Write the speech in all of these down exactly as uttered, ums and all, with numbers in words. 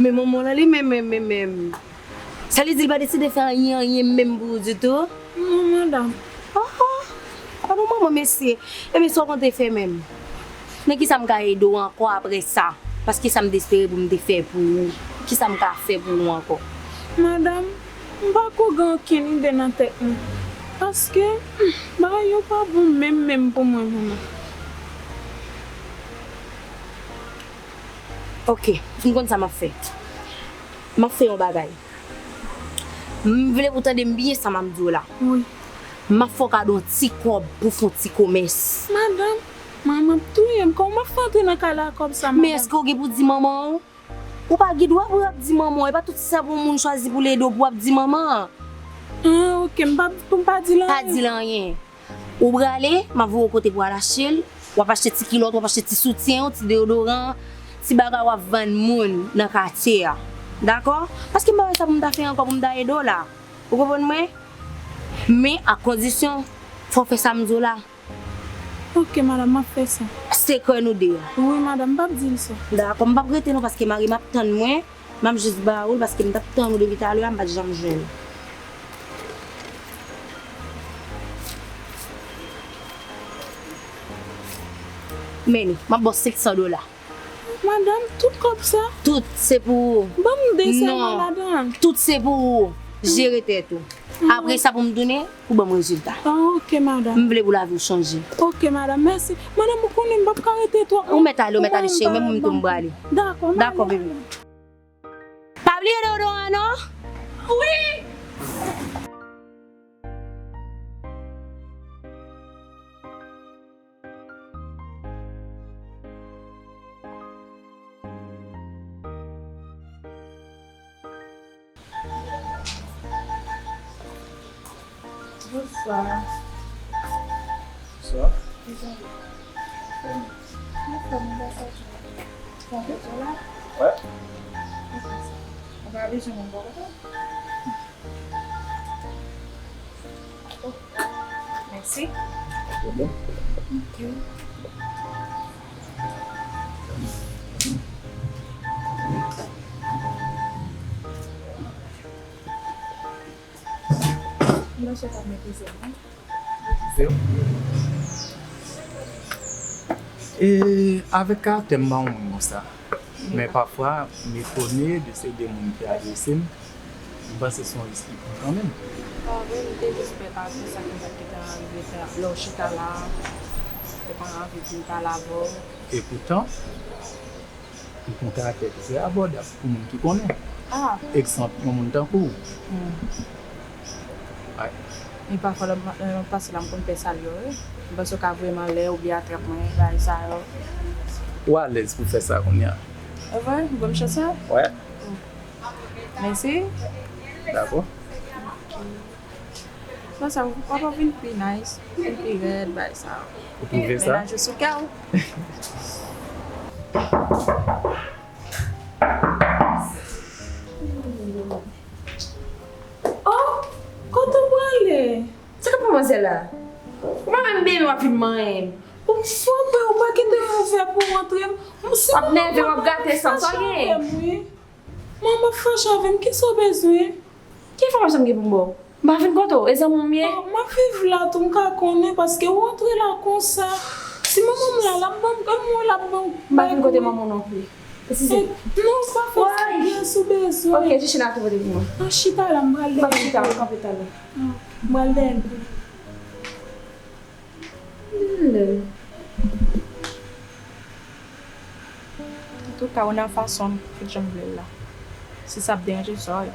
Men manman w lan li menm, menm, menm, menm. Sa li di li pa deside fè anyen, anyen menm pou ou ditou? Non, madanm. Oh, oh. Pa pou manman, mesye. Ebyen, sa w konte fè menm? Nan kisa m ka ede w ankò apre sa? Paske sa m te espere pou m te fè pou ou, kisa m ka fè pou ou ankò? Madanm, m pa ko gen okenn ide nan tèt mwen. Paske, hmm, bagay yo pa bon menm, menm pou mwen, manman. Ok, m konn sa m ap fè. M ap fè yon bagay. M vle pou w tande m byen sa m ap di w la. Wi. M ap fè w kado yon ti kòb pou w fè yon ti komès. Madanm, manman ap touye m. Kòman m ap fè antre nan kay la ak kòb sa, madanm? Men èske w gen pou di manman w? Ou pa gen dwa pou w ap di manman w. E pa tout sa pou yon moun chwazi pou l ede w pou w ap di manman an. Ah, ok, m pa, pou m pa di l anyen. Pa di l anyen. Ou prale, m ap voye w kote pou w al achte l. W ap achte ti kilòt, w ap achte ti soutyen, yon ti deyodoran, ti bagay w ap vann moun nan katye a. Dakò? Paske m pa wè sa pou m ta fè ankò pou m ta ede w la. Ou konprann mwen? Men ak kondisyon, fò w fè sa m di w la. Ok, madanm, m ap fè sa. Sekrè nou de a. Wi, madanm, m p ap di l sa. Dakò, m p ap rete non, paske mari m ap tann mwen. M ap jis ba ou l paske m t ap tann ou depi talè a, m pa t janm jwenn ou. Men li, m ap ba w senk san dola. Madanm, tout kòb sa? Tout, se pou ou. Ban m de sèlman ladan. Non, tout se pou ou. Jere tèt ou. Apre sa pou m tounen, pou ban m rezilta. Ah, ok, madanm. M vle pou lavi w chanje. Ok, madanm, mèsi. Madanm, ou konnen m p ap ka rete twòp. Ou mèt ale, ou mèt ale, cheri, men mwen tou m prale. Dakò, m ale. Dakò, bebe. Pa bliye deyodoran an non. Wi. Bonswa. Bonswa. Kijan w ye? Anfòm, ou pa sa djòl. Ou pa bezwen la? Wè. Ou pa bezwen moun bò kote w? Oh, mèsi. Ok. Mwen chèf ap meprize mwen. Meprize w? E avèk karaktè m, m pa yon moun konsa. Men pafwa, m etone de se de moun ki adrese m. M panse se yon risk ki pran kanmenm. Pa vre, m te jis pè pa di sa ki t ap gentan rive ta, lè w chita la, te pa anvi pou m pale avè w. Epoutan, m gen yon karaktè ki trè abòdab pou moun ki konnen. Ah. Egzanp, yon moun tankou w. Hmm. Wi. E pafwa, lè m, lè m pase la, m konn pè salye w, wi. M panse w ka voye m anlè oubyen atrap mwen, bagay sa yo. Ou alèz pou fè sa kounye a. E vre? Ou ban m chans la? Wi. Oh. Mèsi. Dakò. Bon, sa, w ap vin pi nice, vin pi rèd, bay sa. Ou twouve sa? Mennaj ou sou kè w. Oh, kote w prale? Sa k ap pran manzè la? Ou pa menm bebe w ap vin manyen m. Ou frape, ou pa kite m ouvè pou w antre. W ap nève, w ap gate san, sa w genyen? Manman fache avè m, kisa w bezwen? Ki enfòmasyon m gen pou m ba w? M pa vin kote w, e zanmi w m ye? Oh, m ap viv la tou, m ka konnen, paske w antre la konsa. Si manman m la, l ap ban m, e mwen l ap ban m. M pa vin kote manman w non plis. Eskize. Eh, non, pa fè sa, byen si w bezwen. Ok, chèche nan tou pote pou mwen. An chita la, m pral dèyè. M pa vin chita, m kanpe talè. M pral dèyè. Antouka, ou nan fason m, tout jan m vle l la. Si sa ap deranje w, sorry.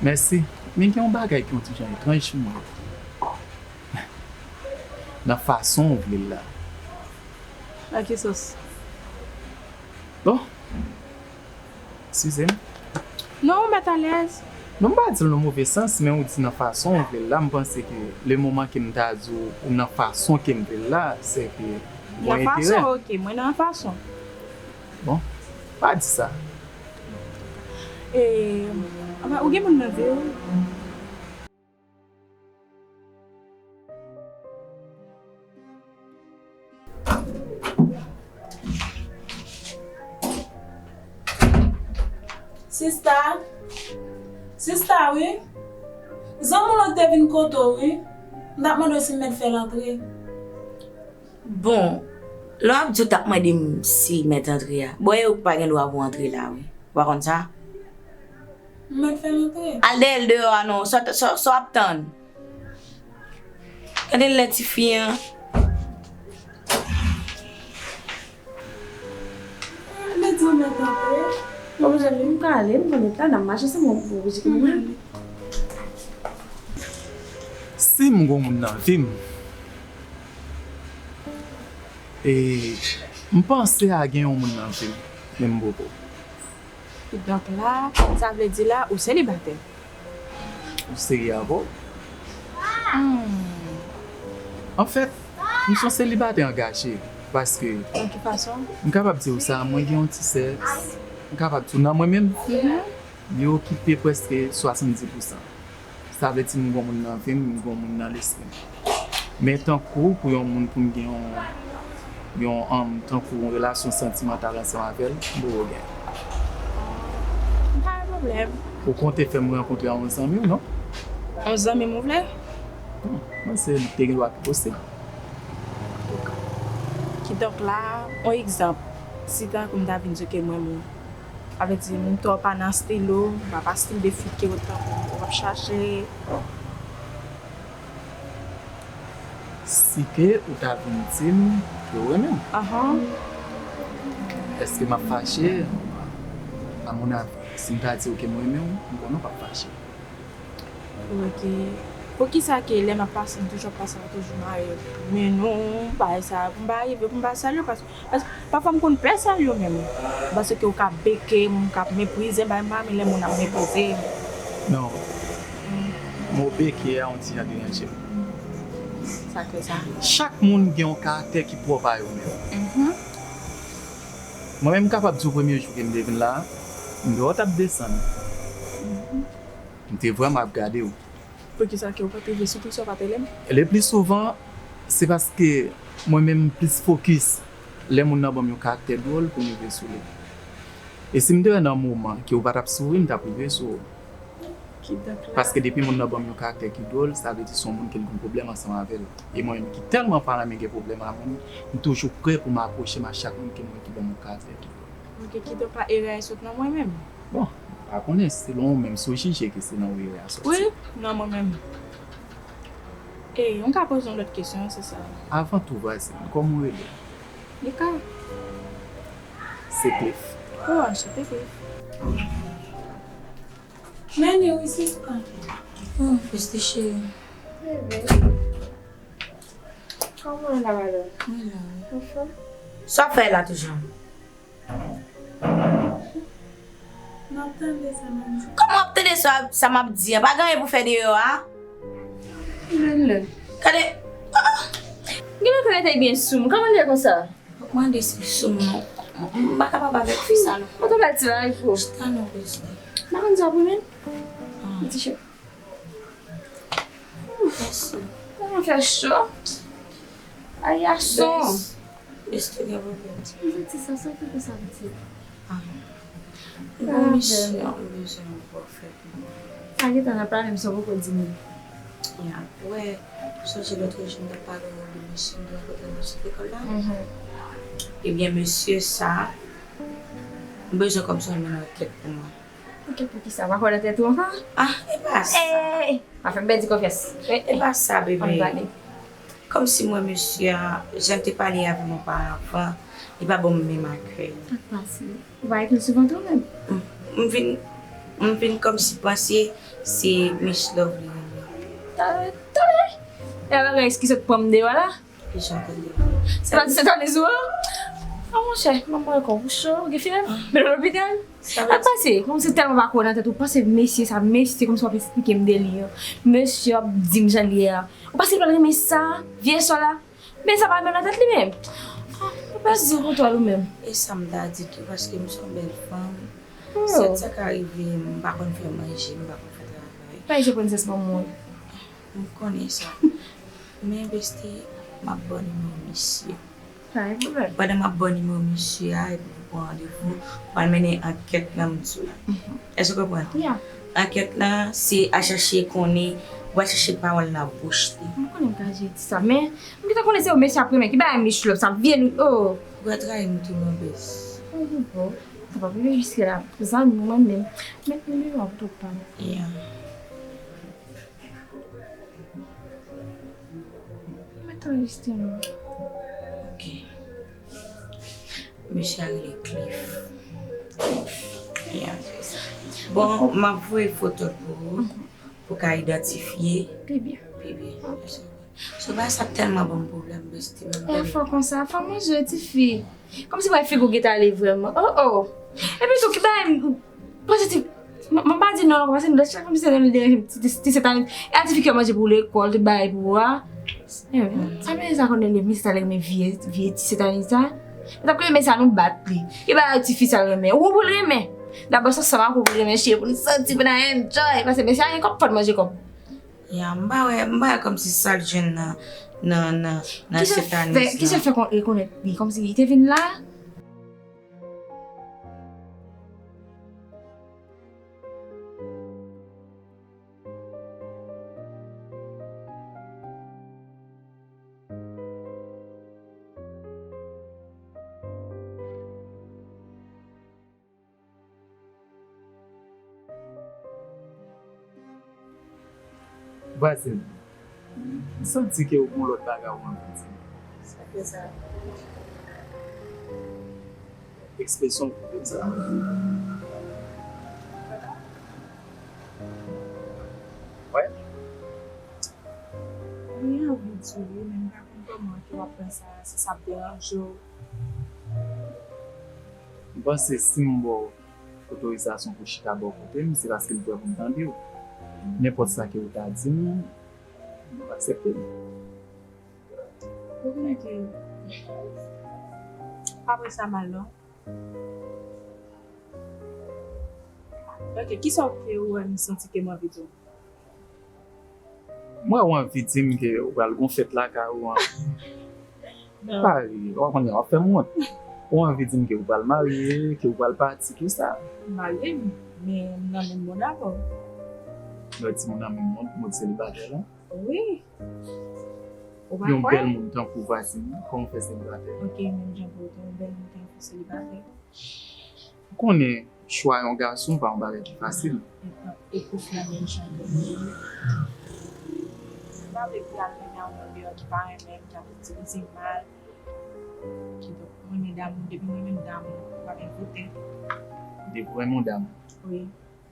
Mèsi. Men gen yon bagay ki yon ti jan etranj sou mwen. Nan fason w vle l la. Nan ki sans? Bon. Eskize m. Non, ou mèt alèz. Non, m pa di l nan move sans, men ou di nan fason w vle l la, m panse ke le moman ke m ta di w, ou nan fason ke m vle l la, se ke gon enterè. Nan fason, ok, mwen nan fason. Bon, pa di sa. E, anfen, ou gen moun nan vi w? Sista, sista wi. Zanmi w lan te vin kote w wi. M t ap mande w si m mèt fè l antre. Bon, lè w ap di w t ap mande m si mèt antre a, bon, e ou ki pa gen dwa pou antre la wi. Ou pa konn sa? M mèt fè l antre. Al dèyè l deyò a non, sa w ap tann? Gade lè tifi an. Li di w mèt antre. Bon, mezanmi, m ka ale, m konnen plan n ap mache ansanm, ou oblije konprann. Si m gon moun nan vi m, e, m panse a gen yon moun nan vi m, men m poko. Donk la, sa vle di la, ou selibatè. Ou serye avè w? Hmm. Anfèt, m se yon selibatè angaje, paske Nan ki fason? M kapab di w sa, mwen gen yon ti sèks, m kapab di w nan mwen menm, Mhm. li okipe prèske swasanndis pousan. Sa vle di m gon moun nan vi m, m gon moun nan lespri m. Men tankou pou yon moun pou m gen yon, yon, um, tankou yon relasyon santimantal ansanm avè l, m poko gen. M pa gen pwoblèm. Ou konte fè m rankontre a yon zanmi w, non? Yon zanmi m ou vle? Hmm, mwen se li te gen dwa pi posib. Kidonk la, yon egzanp, si tankou m ta vin di w ke m renmen w, sa vle di m tò pa nan stil ou, m pa pa stil de fi ke w tankou w ap chache. Si ke ou ta vin di m ke w renmen m, Ahan. Èske m ap fache? A mon avi, si m ta di w ke m renmen w, m konnen w p ap fache. Ok. Poukisa ke lè m ap pase, m toujou ap pase, m toujou mare men nou, bagay sa, pou m pa rive, pou m pa salye w, paske Paske pafwa m konn pè salye w menm. Paske w ka beke m, w ka meprize m, bay m pa renmen lè moun ap meprize m. Non. Mo beke a yon ti jan deranje m. Sa k fè sa? Chak moun gen yon karaktè ki pwòp a yo menm. Mhm. Mwen menm m kapab di w premye jou ke m te vin la a, m te wè w t ap desann. Mhm. M te vrèman ap gade w. Poukisa ke w pa t rive sou, poukisa w pa t rele m? Le pli souvan, se paske mwen menm m plis fokis lè moun nan ban m yon karaktè dwòl pou m rive sou li. E si m te wè nan moman ke w pa t ap souri, m t ap rive sou ou. Kidonk la. Paske depi moun nan ban m yon karaktè ki dwòl, sa vle di se yon moun ke l gen pwoblèm ansanm avè l. E mwen menm ki tèlman pa renmen gen pwoblèm a moun, m toujou prè pou m akwoche m a chak moun ke m wè ki ban m yon karaktè ki dwòl. Ok, kidonk la erè a sot nan mwen menm? Bon, m pa konnen, selon ou menm, si w jije ke se nan ou erè a soti. Wi, nan mwen menm. E, m ka poze yon lòt kesyon, se sa. Avan tou, vwazin, kòman w rele? Mika. Se Cliff. Oh, anchante, Cliff. Meni wi, sista. Oh, Christy cheri. Bebe. Kòman w la, madanm? Mwen la, wi. Anfòm? Sa w ap fè la toujou? M ap tande sa m ap di. Kòman w ap tande sa, sa m ap di a? Pa gen anyen pou fè deyò a? Lè, lè. Gade. Ah! Gen lè kè tèt byen sou m. Kòman l ye konsa? Mande si l sou m non. M pa kapab avèk fi sa non. Ou twò bèl ti bagay pou. Chita non, Christy. M pa konn sa pou men. Ah. Ti chè. Mèsi. Kòman fè cho? Ay, gason. Besti gen pwoblèm. M santi sa, sa ki pou sa pitit? Ah. M gon misyon m bezwen ou pou w fè pou mwen. Sa gentan nan planning m, sa w poko di m li. Ya, ou wè, ou sonje lòt jou m t ap pale w de mesye m te rankontre nan sou lekòl la? Mhm. Ebyen, mesye sa, m bezwen kòmsi w al mennen yon ankèt pou mwen. Ankèt pou kisa? W pa kwè nan tèt ou ankò? Ah, e pa sa. Ey! Pa fè m pèdi konfyans. E pa sa, bebe. Ann pale. Kòmsi mwen, mesye a, jan l te pale avè m oparavan, li pa ban m menm akèy. Sa k pase? Ou pa ekri l souvan tou menm? M, m vin, m vin kòmsi panse se Miss Love li renmen. Tande, tande! E a bagay ki sot pran m deyò la? Kijan w tande? Se pa di se tande sou ou? Ah, monchè, manman ankò, ou cho, ou gen fyèv? Men nan lopital? Sa k pase? Kòmsi tèlman pa kwè nan tèt ou, panse mesye sa, mesye, kòmsi w ap esplike m de li an. Mesye ap di m jan l ye a. Ou panse l pral renmen sa, vye sò la? Men sa pa menm nan tèt li menm. Ah, ou pèdi kontwòl ou menm. E sa m ta di tou, paske m se yon bèl fanm. Oh. Sèt sa ka rive, m pa konn fè manje, m pa konn fè travay. Pa eseye pran zès manman w. M konnen sa. Men, besti, m ap ba w nimewo misye. Pa gen pwoblèm. Pandan m ap ba w nimewo misye a, epi pran randevou, pou al mennen ankèt nan m di w la. Èske w konprann? Ankèt la, se al chache konnen, ou al chache pawòl nan bouch li. M konnen m ka jere di sa, men m gentan konnen se yon mesye ap renmen. Ki bagay Michou sa, vye nou, oh! Ou pral trayi m tou, non, bès. Bon, sa pa pou rive jiske la. Zanmi mwen menm. Met nimewo a pou tou pa. Yeah. Mwen t anrejistre non. Ok. Mesye a rele Cliff. Yeah. Bon, m ap voye foto l pou ou, pou w ka idantifye. Pi byen. Pi byen. Ok. So, bagay sa tèlman ban m pwoblèm, besti, menm. E fò konsa, fò manje, tifi. Kòmsi wè figi w gentan ale vrèman. Oh, oh. Epi tou, ki bagay m, m, m pa di non, paske nou chak kòmsi se nou deranje ti, ti, ti Sentaniz. E a tifi ki manje pou lekòl, tout bagay pou ou a. Eh, sa men sa konnen le misye sa, li renmen vye, vye ti Sentaniz sa. Li t ap renmen sa nou bat li. Ki bagay tifi sa renmen. Ou pou l renmen. Dabò se sa m ap pou l renmen cheri pou l santi, pou l enjoy. Paske mesye a gen kòb, fò l manje kòb. Ya, m pa wè, m pa wè kòmsi sa l jwenn nan, nan, nan, nan Sentaniz la. Kijan fè, kijan fè kon, rekonèt li? Kòmsi li te vin la? Vwazin, m santi ke w gen yon lòt bagay ou anvi di m. Sa fè sa. Ekspresyon w koute m sa. Wè. Mwen anvi di w wi, men m pa konn kòman ke w ap pran sa, si sa ap deranje w. M panse si m ba w otorizasyon pou w chita bò kote m, se paske m prè pou m tande w. Nenpòt sa ke w ta di m, m ap aksepte l. Ou konnen ke m pa pran sa mal non. Ok, kisa w fè ou wè m santi ke m anvi di w? Mwen, ou anvi di m ke ou pral gon fèt lakay ou an. Non. Pa ri, ou konnen w ap fè m wont. Ou anvi di m ke ou pral marye, ke ou pral pati, tou sa. M marye, men m nan menm mond avè w. Lè w di m nan menm mond, mond selibatè la? Wi. Ou pa kwè? Yon bèl moun tankou Vwazin, kòman w fè selibatè? Ok, menm jan pou ou tou, yon bèl moun tankou selibatè. Ou konnen chwa yon gason pa yon bagay ki fasil. E pou fi a menm jan tou. M pa vle pou l al renmen yon moun deyò ki pa renmen m, ki ap di m se mal. Kidonk, mwen menm damou, depi mwen menm damou, m pa gen kote. Depi w renmen yon dam. Wi.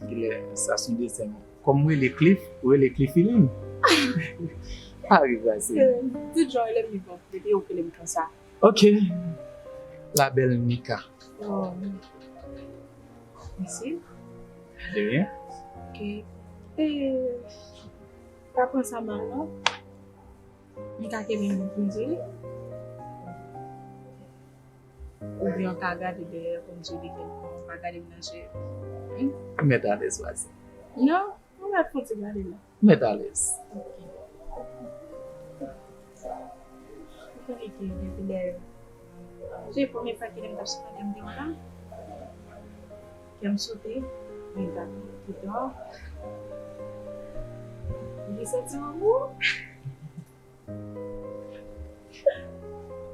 Genlè sa se yon dezyèm. Kòm m rele Cliff, ou rele Cliffiline. Pa rive ase. Tout jan w rele m li bon, depi ou rele m konsa. Ok. La belle Nika. Oh. Mèsi. De rien. Ok. E, pa pran sa mal non. M ka kenbe m pou m di wi. Oubyen w ka gade dèyè pou m di w li kèlkonk, w pa gade m nan je. Hmm? Ou mèt alèz, vwazin. Non, ou mèt fon ti gade la. Ou mèt alèz. Ok. Ou konnen ke depi lè, se premye fwa ke lè m t ap sipòte m te kontan. Kè m sote, men gade, kidonk. Li santi lanmou.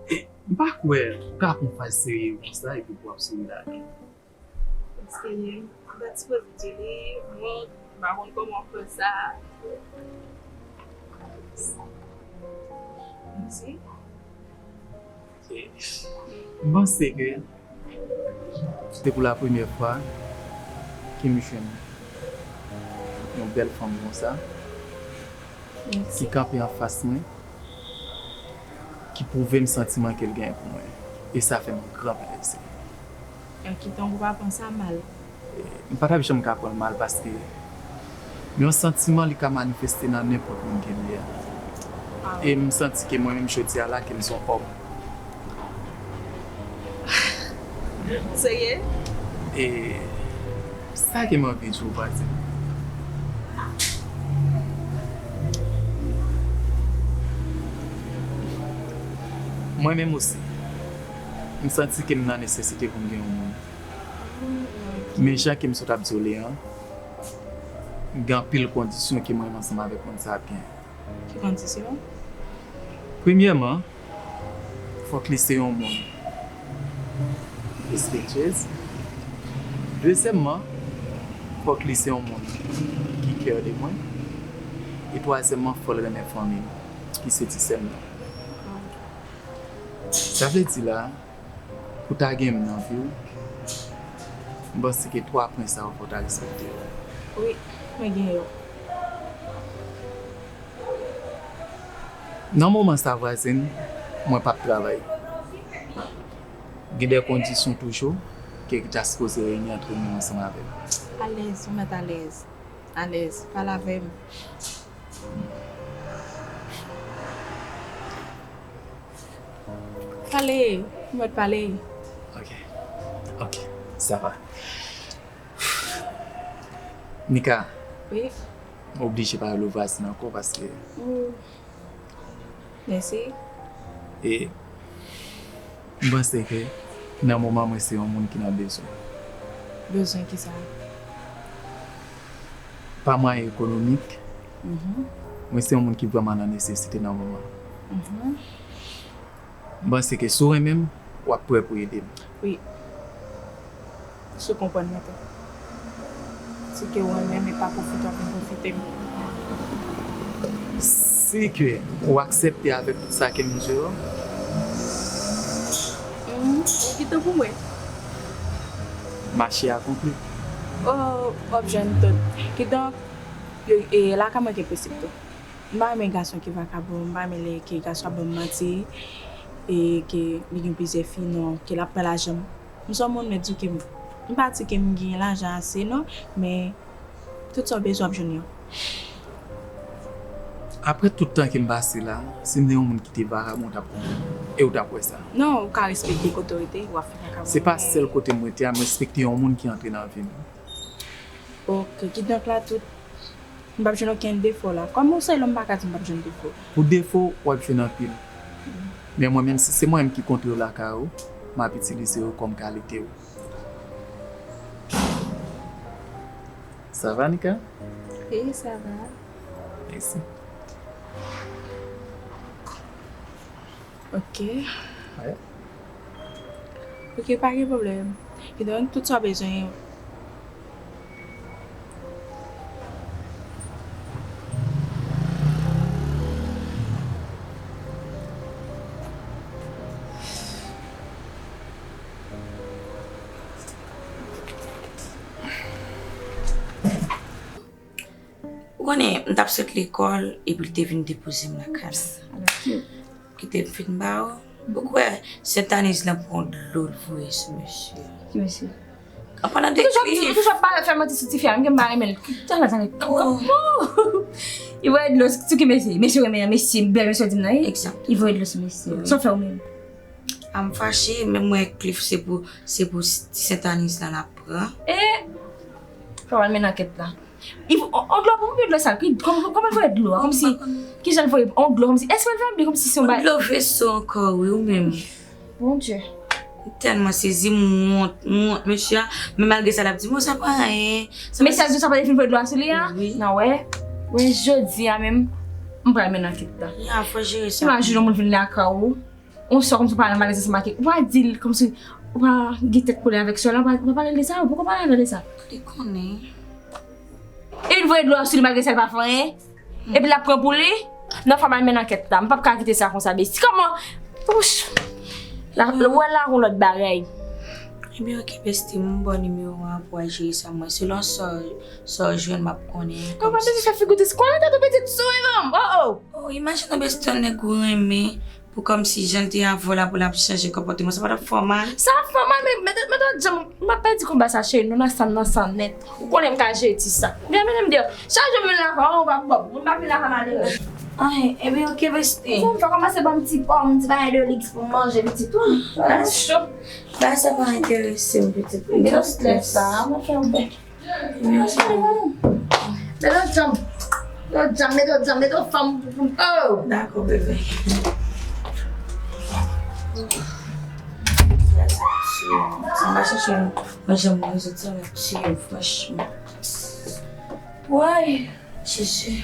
E, m pa kwè ou ka pran faz serye konsa epi pou w ap souri ladan. Paske m pa t sipoze di li, mwen, m pa konn kòman w fè sa. Mèsi. E, m panse ke se te pou la premyè fwa ke m jwenn yon bèl fanm konsa, ki kanpe anfas mwen, ki pwouve m santiman ke l genyen pou mwen. E sa fè m yon gran plezi. Kidonk, ou pa pran sa mal. E, m pa t ap janm ka pran l mal paske yon santiman li ka manifeste nan nenpòt moun ke l ye a. E m santi ke mwen menm jodi a la ke m se yon òm. Serye? E sa ke m anvi di w, vwazin. Mwen menm osi, M santi ke m nan nesesite pou m gen yon moun. Men jan ke m sot ap di w li an, gen anpil kondisyon ke mwen menm ansanm avèk moun sa ap gen. Ki kondisyon? Premyèman, fòk li se yon moun respektyez. Dezyèmman, fòk li se yon moun ki care de mwen. E twazyèmman, fò l renmen fanmi m, ki se ti sè m nan. Sa vle di la, pou ta gen m nan vi w, m panse ke twa pwen sa yo fò w ta respekte yo. Wi, mwen gen yo. Nan moman sa, vwazen, mwen p ap travay. Gen de kondisyon toujou ke ki ta sipoze reyini ant mwen ansanm avè w. Alèz, ou mèt alèz. Alèz, pale avè m. Pale, ou mèt pale. Ok, ok, sa va. Nika, wi, m oblije pa rele w vwazen ankò paske Mèsi. E m panse ke nan moman mwen se yon moun ki nan bezwen. Bezwen kisa? Pa mwayen ekonomik, mhm, mwen se yon moun ki vrèman nan nesesite nan moman. Mhm. M panse ke si w renmen m, w ap prè pou ede m. Wi. Si w konprann mwen tou. Si ke w renmen m, e pa pwofite w ap vin pwofite m. Si ke w aksepte avèk tout sa ke m di w. Mhm. Ou gentan pou mwen. Mache akonpli. Oh, w ap jwenn tout. Kidonk, yo, e, lakay mwen gen prensip tou. M pa renmen gason ki vakabon, m pa renmen lè ke gason ap ban m manti, e ke li gen plizyè fi, non, ke l ap pran lajan m. M se yon moun, m di w ke m, m pa di ke m gen lajan ase, non, men tout sa w bezwen w ap jwenn yo. Apre tout tan ke m pase la, si m te yon moun ki te vakabon, w t ap konnen. E w t ap wè sa. Non, ou ka respekte kote w rete, w ap fè vakabon. Se pa sèl kote m rete a, m respekte yon moun ki antre nan vi m. Ok, kidonk la tout, m p ap jwenn okenn defo la. Kòm ou se lòm, m pa ka di m p ap jwenn defo. Pou defo, w ap jwenn anpil. Men mwen menm, si se mwen menm ki kontre w lakay ou, m ap itilize w kòm kalite w. Sa va, Nika? Wi, sa va. Mèsi. Ok. Wi. Ok, pa gen pwoblèm. Kidonk, tout sa w bezwen. Ou konnen, m t ap sot lekòl, epi l te vin depoze m lakay la. Kite m fin ba ou. Ou kwè, Sentaniz lan pran dlo l voye sou mesye a. Ki mesye? An palan de Cliff. Ou toujou ap fè manti sou tifi a, m gen m pa renmen l. Talè, talè. Oh. Li voye dlo sou ki mesye? Mesye renmen an, mesye, bèl mesye di m nan, wi. Exact. Li voye dlo sou mesye. Wi. Sa w fè ou menm? A m fache, menm mwen Cliff, se pou, se pou ti Sentaniz lan l ap pran. E, fò w al mennen ankèt la. Li vo-, on, on dlo, pou voye dlo sa, ki, kòman, kòman l voye dlo a? Kòmsi, kijan l voye on dlo, kòmsi, èske l fè byen, kòmsi se yon bagay. Dlo veso ankò, wi, ou menm. Bondye. M tèlman sezi, m wont, m wont, mesye a, men malgre sa, l ap di, "Bon, sa pa anyen, sa pa." Mesye a di, "Sa pa te fin voye dlo a sou li a?" Wi. Nan, wè. Wè, jodi a menm, m pral mennen ankèt la. Ya, fò jere sa. Imajine yon moun vin lakay ou. On sò kòmsi w pa nan malaise ansanm ak li. Ou pa di l kòmsi ou pa gen tèt kole avèk sè w la, ou pa, ou pa pale de sa, ou poko pale avè l de sa. Li konnen. Epi l voye dlo a sou li malgre sa l pa fè anyen. Epi l ap pran pou li. Non, fò m al mennen ankèt la. M p ap ka kite sa konsa, besti. Kòman? Ouch! La, wè la, yon lòt bagay. Ebyen, ok, besti, m ba w nimewo a pou w al jere sa mwen. Selon sa, sa w jwenn, m ap konnen. Kòman, besti, fè figi w tris? Konnen tèt ou pitit sou, wi, manm. Oh, oh! Oh, imajine w, besti, yon nèg ou renmen. Pou kòmsi jan l te avan la, pou l ap chanje konpòteman, sa pa t ap fè w mal? Sa ap fè w mal, men, men, men, men, men, m pa pèdi konba sa, cheri, nou nan san, nan san nèt. Ou konnen m ka jere ti sa. Byen, mennen m deyò. Chak jou m vin lakay ou, ou pa bò m. Ou pa vin lakay malere. Ay, ebyen, ok, besti. Ou fè kòmanse ban m ti pòm, ti bagay de liks pou m manje, pitit ou. Bagay cho. Bagay sa pa enterese m, pitit. Just lè sa, mwen fè w byen. Met yon djanm. Met yon djanm, met yon djanm, met yon fanm pou, pou, oh! Dakò, bebe. Gad sa ap tiye m. Si m pa chèche yon, yon jan mwen soti, sa ap tiye m, franchman. Woy, Jezi.